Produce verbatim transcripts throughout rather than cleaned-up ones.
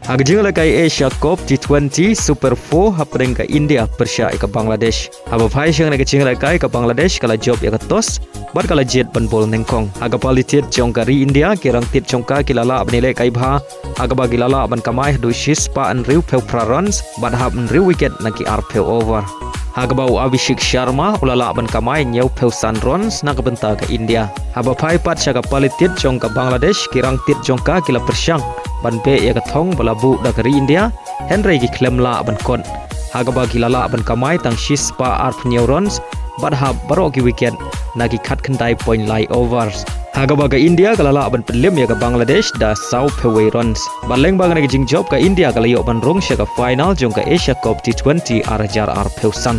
Ha ka jingïalehkai Asia Cup T twenty Super four hapdeng ka India pyrshah ïa ka Bangladesh. Haba phai sha kane ka jingïalehkai ka Bangladesh ka la jop ïa ka toss bad ka la jied ban bol nyngkong. Ha kaba lynti jong ka ri India ki rangtit jong ka ki la lah ban ïalehkai bha ha kaba ki la lah ban kamai haduh shispah hynriewphew phra runs bad hap hynriew wicket na ki arphew over. Ha kaba u Abhishek Sharma u la lah ban kamai hynñiewphew san runs na ka bynta ka India. Haba phai pat sha ka palitit jong ka Bangladesh ki rangtit jong ka ki la pyrshang ban beh ïa ka thong ba la buh da ka ri India, hynrei ki khlem lah ban kot. Ha kaba ki la lah ban kamai tang shispah arphew hynñiew runs bad hap baroh ki wicket na ki khatkhyndai point lai overs. Ha kaba ka India ka la lah ban pynliem ïa ka Bangladesh da sawphew wei runs. Bad lyngba kane ka jingjop ka India ka la ïoh ban rung sha ka final jong ka Asia Cup T twenty ar hajar arphew san.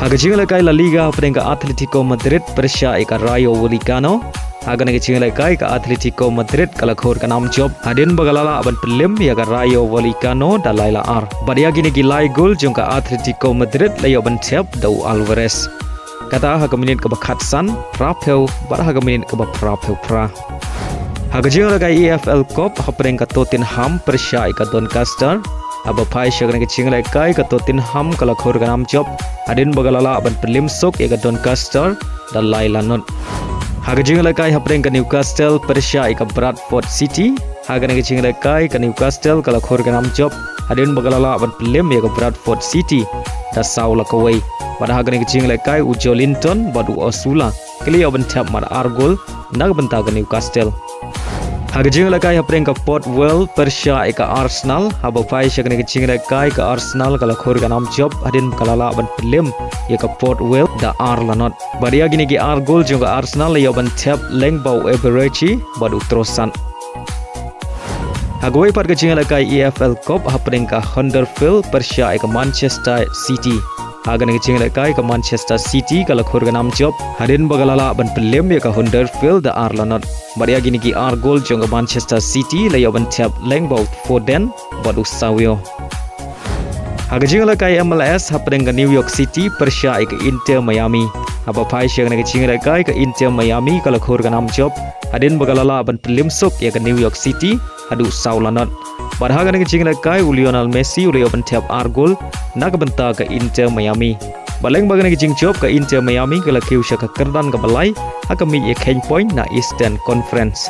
Ha ka jingïalehkai La Liga hapdeng ka Atletico Madrid pyrshah ïa ka Rayo Vallecano. Ha kane ka jingïalehkai ka Atletico Madrid ka la khur ka nam jop hadien ba ka la lah ban pynliem ïa ka Rayo Vallecano da lai la ar. Bad ïa kine ki lai gol jong ka Atletico Madrid la ïoh ban thep da u Alvarez. Kata ha ka minit kaba khatsan, phraphew bad ha ka minit kaba phraphew phra. Ha ka jingïalehkai E F L Cup hapdeng ka Tottenham pyrshah ïa ka Doncaster. Haba phai sha kane ka jingïalehkai ka Tottenham ka la khur ka nam jop hadien ba ka la lah ban pynliem suk ïa ka Doncaster da lai la not. Ha ka jingïalehkai hapdeng ka Newcastle pyrshah ïa ka Bradford City. Ha kane ka jingïalehkai ka Newcastle ka la khur ka nam jop hadien ba ka la lah ban pynliem ïa ka Bradford City da saw la kawei. Bad ha kane ka jingïalehkai u Joelinton bad u Osula ki la ïoh ban thep mar ar gol na ka bynta ka Newcastle. Ha ka jingïalehkai hapdeng ka Port Vale pyrshah ïa ka Arsenal. Haba phai sha kane ka jingïalehkai ka Arsenal ka la khur ka nam jop hadien ba ka la lah ban pynliem ïa ka Port Vale da ar la not. Bad ïa kine ki ar gol jong ka Arsenal la ïoh ban thep lyngba u Eberechi bad u Trossard. Ha kawei pat ka jingïalehkai E F L Cup hapdeng ka Huddersfield pyrshah ïa ka Manchester City. Ha kane ka jingïalehkai ka Manchester City ka la khur ka nam jop hadien ba ka la lah ban pynliem ïa ka Huddersfield da ar la not. Bad ïa kine ki ar gol jong ka Manchester City la ïoh ban thep lyngba u Foden bad u Savio. Ha ka jingïalehkai M L S hapdeng ka New York City pyrshah ïa ka Inter Miami. Haba phai sha kane ka jingïalehkai ka Inter Miami ka la khur ka nam jop hadien ba ka la lah ban pynliem suk ïa ka New York City haduh saw la not. Bad ha kane ka jingïalehkai u Lionel Messi u la ïoh ban thep ar gol na ka bynta ka Inter Miami. Bad lyngba kane ka jingjop ka Inter Miami ka la kiew sha ka kyrdan kaba lai ha ka miej ïakheiñ point na Eastern Conference.